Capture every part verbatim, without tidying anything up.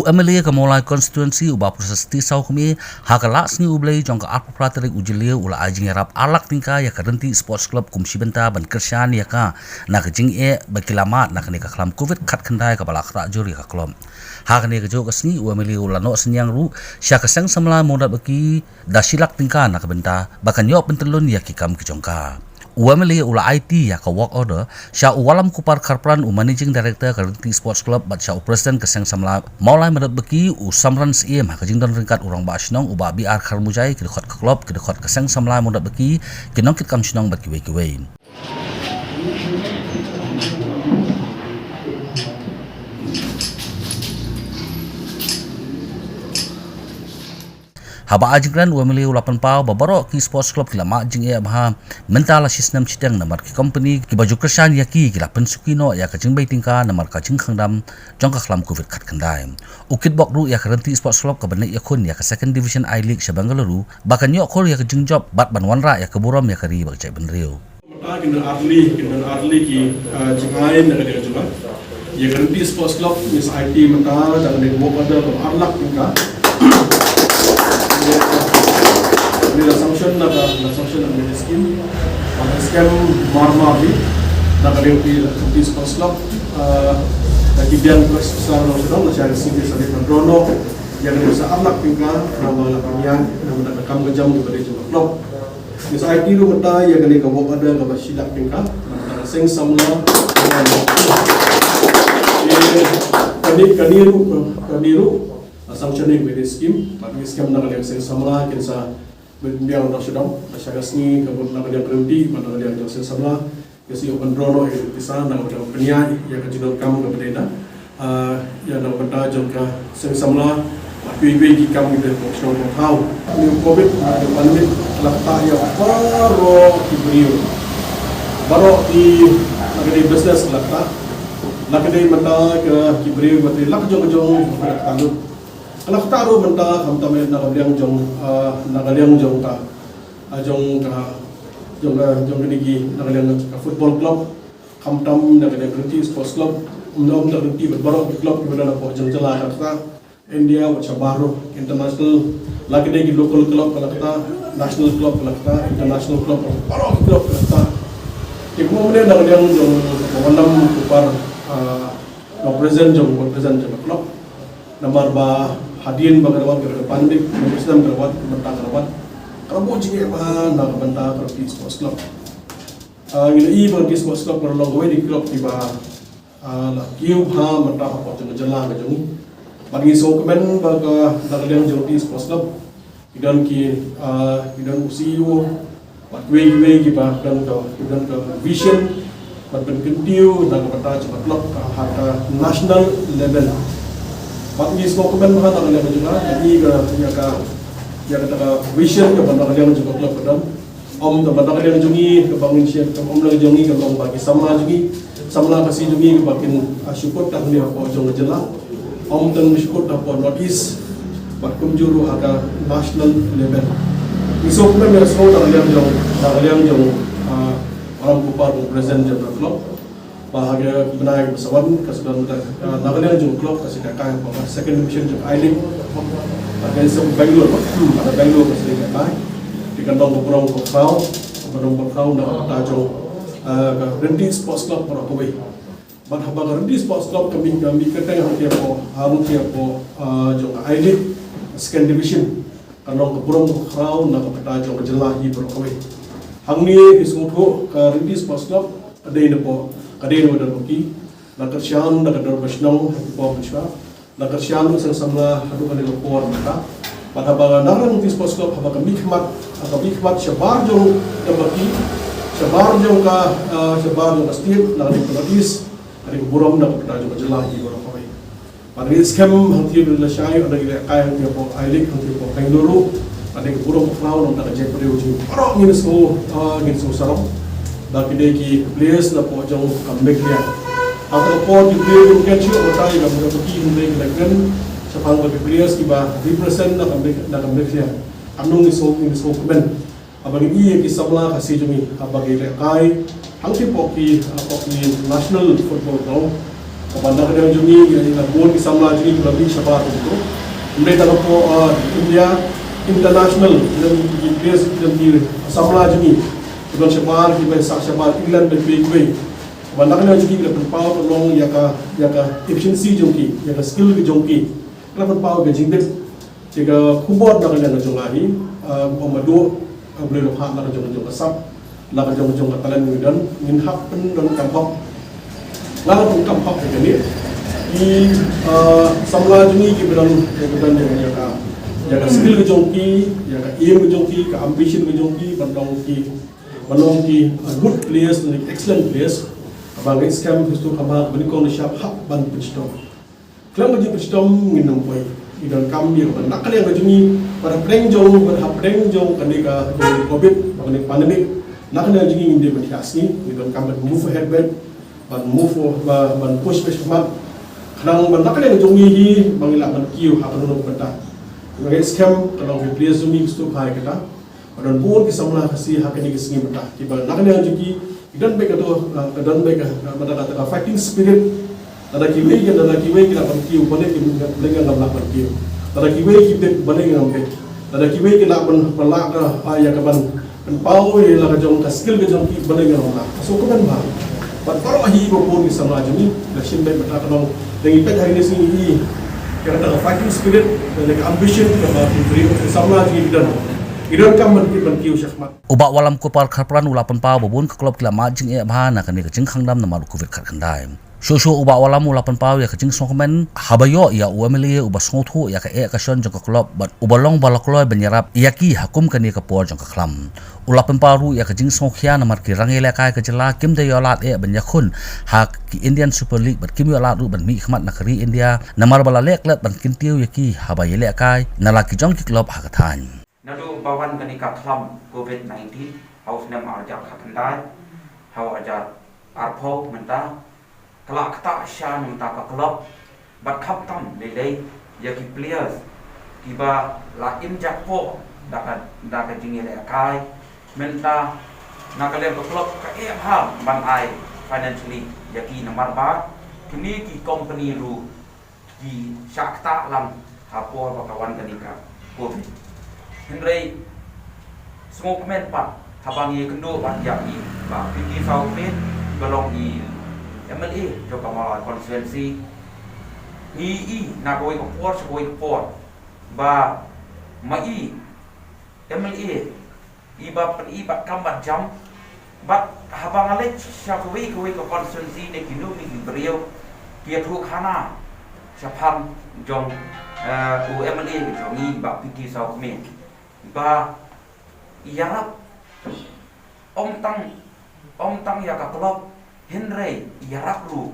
U MLA ka Mawlai Constituency u Bah Prasasti Sawkmie, ha ka lad sngi U Blei jong ka arphew phra tarik u Jylliew u la ai jingïarap ar lak tyngka ïa ka Rynti Sports Club kum shi bynta ban kyrshan ïa ka na ka jingeh ba ki la mad na kane ka khlam covid khatkhyndai kaba la ktah jur ïa ka club. Ha kane kajuh ka sngi u MLA u la noh synñiang ruh sha ka Seng Samla Mawdatbaki da shi lak tyngka na ka bynta ba kan ïoh pyntyllun ïa ki kam ki jong ka. U MLA u la aiti ïa ka work order sha u Wallamkupar Kharpran, u Managing Director ka Rynti Sports Club, bad sha u President ka Seng Samla Mawlai Mawdatbaki, u Samran Syiem, ha ka jingdon ryngkat u Rangbah Shnong u Bah B R Kharmujai, ki dkhot ka club, ki dkhot ka Seng Samla Mawdatbaki, ki nongkitkam shnong bad kiwei kiwei. Haba ai jingkren, u MLA u la pynpaw ba baroh ki sports club ki la mad jingeh bha mynta la shi snem shiteng namar ki company kiba ju kyrshan ïa ki ki la pynsuki noh ïa ka jingbei tyngka namar ka jingkhang dam jong ka khlam covid khatkhyndai. U kitbok ruh ïa ka Rynti Sports Club kaba neh ïakhun ïa ka Second Division I-League sha Bengaluru ba kan ïoh khur ïa ka jingjop bad ban wanrah ïa ka burom ïa ka ri bad ka jaitbynriew. Mynta kin don ar tylli, kin don ar tylli ki, ah, jingai na ka liang jong nga. Ïa ka Rynti Sports Club, ngi sa aiti mynta da kane ka work order kaba ar lak tyngka. Ngi la sanction na ka, la sanction na ka skim. Ka skim mar mar hi na ka liang ka Rynti Sports Club, ah, da ki biang ka sar na sdang na share skim sa di kontrono. Ïa kane sa ar lak tyngka na ka liang, na ka kam ka jam ka liang jong ka club. Ngi sa aiti ruh mynta ïa kane ka work order kaba shi lak tyngka na ka Seng Samla. Kane, kane ruh, kane ruh, ah, sanction ïa kane ka skim, bad ngi skhem na ka liang Seng Samla kin sa biang da sdang, da sha ka sngi kaba na ka liang Rynti, bad na ka liang Seng Samla. Ka sngi ban draw noh ïa ka pisa na ka bynta ban pynïaid ïa ka jingdonkam kaba dei na, ah, ïa na ka bynta jong ka Seng Samla, bad kiwei kiwei ki kam kiba dei hapoh shnong hapoh thaw. Ni u covid, ah, ka pandemic la ktah ïa baroh ki briew. Baroh ki, la ka dei business la ktah. La ka dei mynta ka ki briew ba dei la ka jong ka jong ka la ktah lut. Ka la ktah ruh mynta khamtam na ka liang jong, ah, na ka liang jong ka, ah, jong ka, jong ka, jong kine ki, na ka liang ka football club, khamtam na ka liang Rynti Sports Club, ym, ym na Rynti bad baroh ki club kiba don hapoh jong jylla ka ktah, India bad shabar ruh, international, la ka dei ki local club ka la ktah, national club ka la ktah, international club, baroh ki club ka la ktah. Te kumne na ka liang jong ka Wallamkupar, ah, ka president jong, ka president jong ka club. Namar ba hadien ba ka la wan ka pandemic, ka la wan mynta ka la wan, ka la buh jingeh bha na ka bynta ka Rynti Sports Club. Ah, ngi la ïohi ba Rynti Sports Club ka la long kawei na ki club kiba, ah, la kiew bha mynta hapoh jong ka jylla ka jong ngi. Bad ngi sngewkmen ba ka, na ka liang jong Rynti Sports Club ki don ki, ah, ki don u C E O, bad kiwei kiwei kiba don ka, ki don ka vision ban pynkyntiew na ka bynta jong ka club ha ka national level. Bad ngi sngewkmen bha na ka liang jong nga, ïa ka, ïa ka, ïa kata ka vision kaba na ka liang jong ka club ka don. Ym tang ba na ka liang jong ngi kaba ngin share, ym na ka liang jong ngi kaba long ba ki samla jong ngi, samla Khasi jong ngi kaba kin, ah, shu kut tang hangne hapoh jong ka jylla. Ym tang shu kut hapoh North East, bad kumjuh ruh ha ka national level. Ngi sngewkmen, ngi sngewkmen na ka liang jong, na ka liang jong, ah, Wallamkupar, u president jong ka club. Ba ha ka bnai ba sa wan ka sa don, ah, na ka liang jong ka club ka sa ïakai hapoh ka second division jong ka I-League. Ba ka seng Bangalore, ba, hmm, ba ka Bangalore ka sa ïakai. Te kan long ka burom ka khraw, ka burom ka khraw na ka bynta jong, ah, ka Rynti Sports Club baroh kawei. Bad haba ka Rynti Sports Club ka mih, ka mih kyrteng hangtei hapoh, hangtei hapoh, ah, jong ka I-League, second division. Kan long ka burom ka khraw na ka bynta jong ka jylla hi baroh kawei. Hangne ngi sngewthuh ka Rynti Sports Club ka dei napoh, ka dei na Mawdatbaki. La kyrshan da ka Dorbar Shnong ha ki por mynshuwa. La kyrshan ruh Seng Samla haduh kane ka por mynta. Bad haba na ka Rynti Sports Club haba ka mih khmat, haba ka mih khmat shabar jong ka Mawdatbaki, shabar jong ka, ah, shabar jong ka state, na ka dei ka North East, ka dei ka burom na ka bynta jong ka jylla hi baroh kawei. Bad ngi skhem hangtei ba la shai, ynda ngi lehkai hangtei hapoh I-League, hangtei hapoh Bengaluru, ka dei ka burom ka khraw na ka bynta ka jaitbynriew jong ngi baroh. Ngin sngew, ah, ngin sngew sarong ba ki dei ki players napoh jong ka Meghalaya. Ha kata ka por ki players jong ngi ki shu batai ka Mawdatbaki, hynrei ngi la kren shaphang ba ki players kiba represent na ka Meg-, na ka Meghalaya. Kumno ngin sngew, ngin sngewkmen. Haba ngi ïohi ïa ki samla Khasi jong ngi haba ki lehkai hangtei hapoh ki, hapoh ki national football ground, Ba na ka liang jong ngi, ïa ka bun ki samla jong ngi ki la mih shabar kumto. Ym dei tang hapoh, ah, India, international, ki don ki players, ki don ki samla jong ngi ki don shabar, kiba sah shabar England bad kiwei kiwei. Ba na ka liang jong ngi ki la pynpaw ka long ïa ka, ïa ka efficiency jong ki, ïa ka skill ka jong ki. Ki la pynpaw ka jingbit. Te ka khubor na ka liang ka jong nga hi, ah, ong ba dei, ah, Blei u la phah na ka jong, jong ka sap, na ka jong, jong ka talent ngi don, ngin hap pyndonkam hok. Nga la pyndonkam hok ïa kane. Ki, ah, samla jong ngi kiba don, kiba don ïa, ïa ka, ïa ka skill ka jong ki, ïa ka aim ka jong ki, ka ambition ka jong ki, ban long ki, ban long ki, ah, good players, excellent players. Ba nga ngeit skhem, Kristo kaba, ba nyngkong nyngshap hap ban pynshitom. Khlem ka jingpynshitom ngin ym poi. Ngi donkam ïa ka ban na ka liang ka jong ngi, ban hapdeng jong, ban hapdeng jong kane ka jong covid, ban kane ka pandemic. Na ka liang jong ngi ngim dei ban thiah sngi, ngi donkam ban move ahead beit, ban move for-, ba-, ban push beit shakhmat. Khnang ban na ka liang ka jong ngi hi, ba ngi lah ban kiew ha kano kano ka bynta. Nga ngeit skhem, ka long ka players jong ngi ki sngewbha ïa kata. Ba don bun ki samla Khasi ha kine ki sngi mynta. Kiba na ka liang jong ki, ki don beit kato, ah, ka don beit ka, ah, mynta kata ka fighting spirit. Lada kiwei ki, lada kiwei ki lah ban kiew, balei ki, balei ngam lah ban kiew. Lada kiwei ki bit, balei ngam bit. Lada kiwei ki lah ban, ban lah ka, ah, ïa ka ban, ban pynpaw ïa la ka jong ka skill ka jong ki, balei ngam lah. So ka ban ba. Bad baroh hi ba bun ki samla jong ngi, la shim beit mynta ka long. Dang ïa peit ha kine ki sngi hi. Ïa kata ka fighting spirit, ïa ka ambition, kaba ki briew, ki samla jong ngi ki don. Ki donkam ban kiew, ban kiew shakhmat. U Bah Wallamkupar Kharpran u la pynpaw ba bun ka club ki la mad jingeh bha na kane ka jingkhang dam namar u covid khatkhyndai. Shuh shuh u Bah Wallam u la pynpaw ïa ka jingsngewkmen haba ïoh ïa u M L A uba sngewthuh ïa ka eh ka shon jong ka club bad uba long ba la kloi ban ïarap ïa ki ha kum kane ka por jong ka khlam. U la pynpaw ruh ïa ka jingsngewkhia namar ki rangïalehkai ka jylla kim da ïoh lad eh ban ïakhun ha ki Indian Super League bad kim ïoh lad ruh ban mihkhmat na ka ri India namar ba la leh klet ban kyntiew ïa ki haba ïalehkai na la ki jong ki club ha ka thaiñ. Naduh ba wan kane ka khlam covid nineteen ha u snem ar hajar khatkhyndai, ha u hajar arphew mynta, ka la ktah sha na mynta ka club, bad khamtam lei lei ïa ki players kiba la im jakpoh da ka, da ka jingïalehkai. Mynta na ka liang ka club ka eh bha ban ai financially ïa ki namar ba kine ki company ruh ki shah ktah lang ha por ba ka wan kane ka covid. Hynrei sngewkmen pat haba ngi ïakynduh bad ïa i Bah P T Sawkmie ba long i M L A jong ka Mawlai constituency. Ngi i na kawei ka por sha kawei ka por ba ma i M L A i ba pyn-i bad kam bad jam. Bad haba nga leit sha kawei kawei ka constituency ne kino kino ki briew ki ïathuh khana shaphang jong, eh, u M L A ka jong ngi Bah P T Sawkmie ba ïarap ym tang, ym tang ïa ka club, hynrei ïarap ruh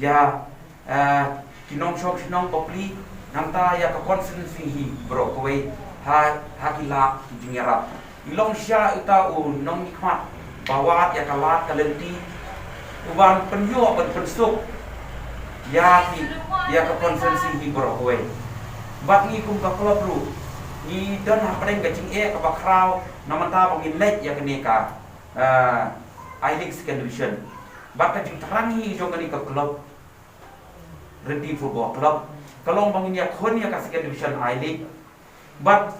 ïa, eh, ki nongshong shnong bapli, nangta ïa ka constituency hi baroh kawei ha, ha ki lad ki jingïarap. I long shisha uta u nongmihkhmat ba wad ïa ka lad ka lynti u ban pynïoh ban pynsuk ïa ki, ïa ka constituency hi baroh kawei. Bad ngi kum ka club ruh ngi don hapdeng ka jingeh kaba khraw na mynta ba ngin leit ïa kane ka, eh, I-League Second Division. Bad ka jingthrang hi jong kane ka club, Rynti Football Club, ka long ba ngin ïakhun ïa ka Second Division I-League. Bad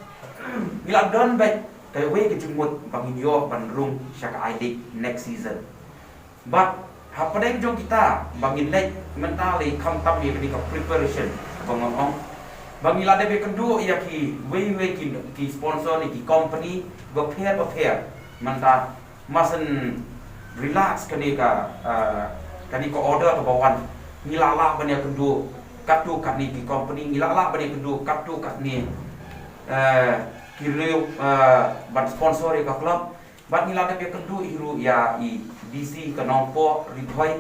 ngi la don beit kawei ka jingmut ba ngin ïoh ban rung sha ka I-League next season. Bad hapdeng jong kita ba ngin leit mynta lei khamtam ïa kane ka preparation ba nga ong. Ba ngi la dep ïakynduh ïa kiwei wei ki, ki sponsor ne ki company bapher bapher mynta. Masen relax kane ka, ah, kane ka order kaba wan. Ngi la lah ban ïakynduh katto katne ki company, ngi la lah ban ïakynduh katto katne, eh, ki riew, eh, ban sponsor ïa ka club. Bad ngi la dep ïakynduh hi ruh ïa i D C ka Nongpoh Ri Bhoi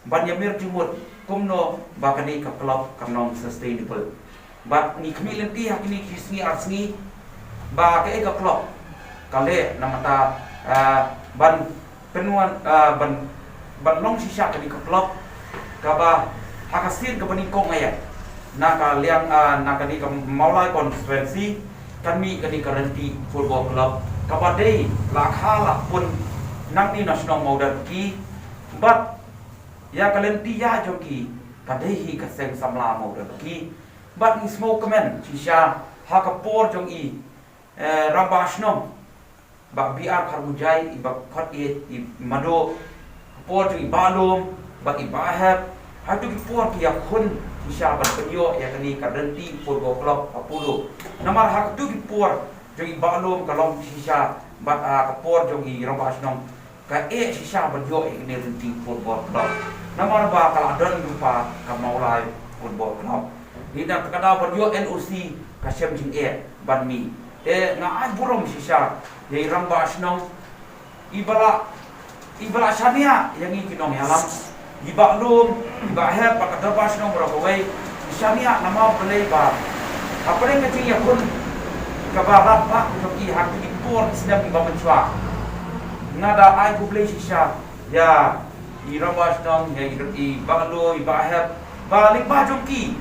ban ïamir jingmut kumno ba kane ka club kan long sustainable. Bad ngi khmih lynti ha kine ki sngi ar sngi ba kaei ka club ka leh na mynta, ah, ban pynwan, ah, ban, ban long shisha kane ka club kaba ha ka sien kaba nyngkong ïa na ka liang, ah, na kane ka Mawlai constituency kan mih kane ka Rynti Football Club kaba dei la kha la pun nangne na shnong Mawdar ki. Bad ïa ka lynti ïa jong ki ka dei hi ka seng samla Mawdar Baki. Bad ngi sngewkmen shisha ha ka por jong i, eh, Rangbah Shnong Bah B R Kharmujai, i ba khot i, i Mado, ka por jong i Bah Lum bad i Bah Hep, ha tu ki por ki ïakhun shisha ban pynïoh ïa kane ka Rynti Football Club Apollo. Namar ha tu ki por jong i Bah Lum ka long shisha bad, ah, ka por jong i Rangbah Shnong ka eh shisha ban ïoh ïa kane Rynti Football Club. Namar ba ka la don rupa ka Mawlai Football Club. Ngi dang ka da ban ïoh N O C ka shem jingeh ban mih. Te nga ai burom shisha ïa i Rangbah Shnong i ba la, i ba la shaniah ïa ngi ki nongïalam. I Bah Lum, i Bah Hep, bad ka Dorbar Shnong baroh kawei, i shaniah namar balei ba hapdeng ka jingïakhun kaba radbah ka jong i ha ki por snem kiba mynshuwa. Nga da ai khublei shisha ïa i Rangbah Shnong, ïa i, i Bah Lum, i Bah Hep, ba lyngba jong ki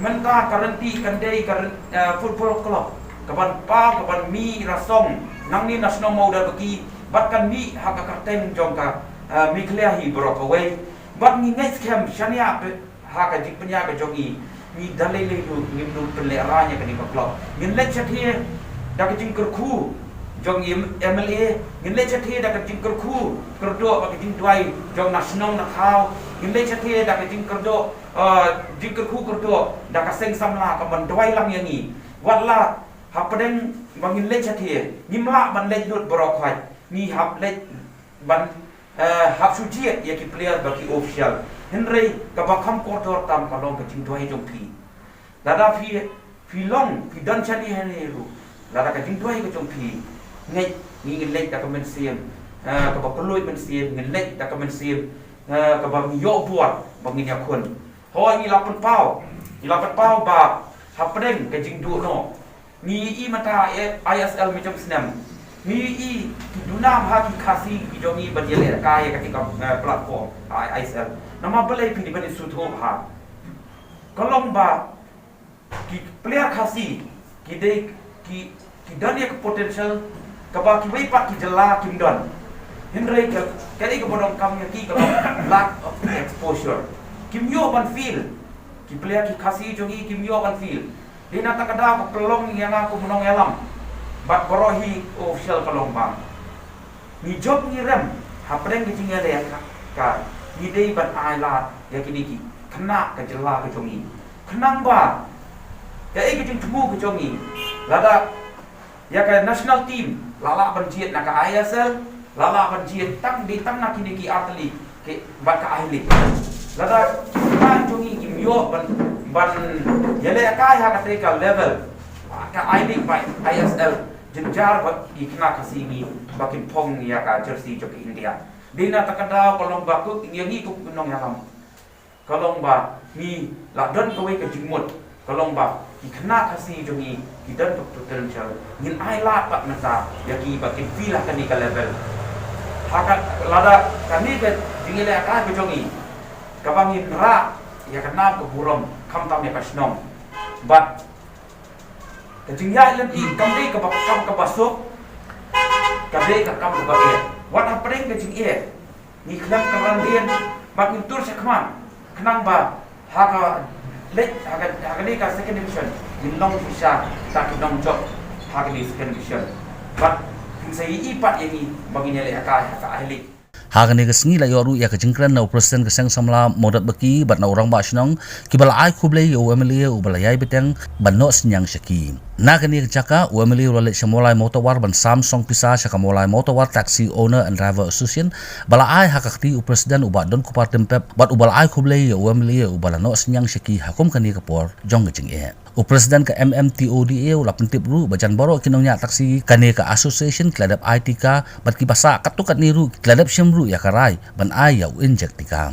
mynta ka Rynti kan dei ka Ryn-, eh, Football Club kaban paw, kaban mih rasong nangne na shnong Mawdar Baki, bad kan mih ha ka kyrteng jong ka, eh, Meghalaya hi baroh kawei. Bad ngi ngeit skhem shaniah ha ka jingpynïaid ka jong i, ngi da lei lei ruh ngim dei pynlehrain ïa kane ka club. Ngin leit shathie da ka jingkyrkhu jong i M L A, ngin leit shathie da ka jingkyrkhu kyrdoh bad ka jingduwai jong na shnong na thaw, ngin leit shathie da ka jingkyrdoh, eh, jingkyrkhu kyrdoh da ka seng samla kaban duwai lang ïa ngi. Wat la hapdeng ba ngin leit shathie, ngim lah ban leit lut baroh khoit, ngi hap leit ban, eh, hap shu jied ïa ki player bad ki official. Hynrei kaba kham kordor tam ka long ka jingduwai jong phi. Lada phi, phi long, phi don shane hangne ruh, lada ka jingduwai ka jong phi, ngeit ngi ngin leit da ka mynsiem, eh, kaba kylluid mynsiem, ngin leit da ka mynsiem, eh, kaba ngi ïoh bor ba ngin ïakhun. Hooid, ngi la pynpaw, ngi la pynpaw ba hapdeng ka jingduh noh. Ngi ïohi mynta ha I S L mynjong snem, ngi ïohi ki duna bha ki Khasi ki jong ngi ban ïalehkai ïa kata ka, eh, platform, ah, I S L. Namar balei phi dei ban sngewthuh bha? Ka long ba ki player Khasi ki dei ki, ki don ïa ka potential kaba kiwei pat ki jylla kim don. Hynrei ka, kaei kaba donkam ïa ki ka long lack of exposure. Kim ïoh ban field. Ki player ki Khasi jong ngi kim ïoh ban field. Dei na kata ka daw ka pynlong ïa nga kum u nongïalam bad baroh hi u official ka long ba ngi jop ngi rem hapdeng ka jingïalehkai, ngi dei ban ailad ïa kine ki khynnah ka jylla ka jong ngi. Khnang ba kaei ka jingthmu ka jong ngi, lada ïa ka national team la lah ban jied na ka I S L, la lah ban jied tang, dei tang na kine ki artylli ki bad ka I-League. Lada ki khynnah jong ngi kim ïoh ban, ban ïalehkai ha kata ka level, ka I-League bad I S L, jynjar bad ki khynnah Khasi ngi ba kin phong ïa ka jersey jong ka India. Dei na kata ka daw ka long ba kum ïa ngi kum u nongïalam, ka long ba ngi la don kawei ka jingmut, ka long ba ki khynnah Khasi jong ngi ki don ka potential, ngin ailad pat mynta ïa ki ba kin field ha kane ka level. Ha ka, lada kane ka jingïalehkai ka jong ngi, kaba ngin rah ïa ka nam ka burom khamtam ïa ka shnong. Bad ka jingïaid lynti kam dei kaba, kam kaba suk, ka dei ka kam kaba eh. Wat hapdeng ka jingeh, ngi khlem kyrpang dien bad ngin tur shakhmat, khnang ba ha ka leit, ha ka, ha kane ka second division ngin long shisha kita ki nongjop ha kane second division. Bad kin sa ïohi pat ïa ngi ba ngin ïalehkai ha ka I-League. Ha kane ka sngi la ïoh ruh ïa ka jingkren na u President ka Seng Samla Mawdat Baki bad na u Rangbah Shnong, kiba la ai khublei ïa u M L A uba la ïai bteng ban noh synñiang sha ki. Na kane ka jaka, u M L A u la leit sha Mawlai Mawtawar ban sam song pisa sha ka Mawlai Mawtawar Taxi Owner and Driver Association, ba la ai ha ka kti u President u Bah Donkupar Tympep, bad uba la ai khublei ïa u M L A uba la noh synñiang sha ki ha kum kane ka por jong ka jingeh. U President ka M M T O D A u la pyntip ruh ba jan baroh ki nongñiah taxi kane ka association ki la dep ai tika, bad kiba sah katto katne ruh ki la dep shim ruh ïa ka rai ban ai ïa u injek tika.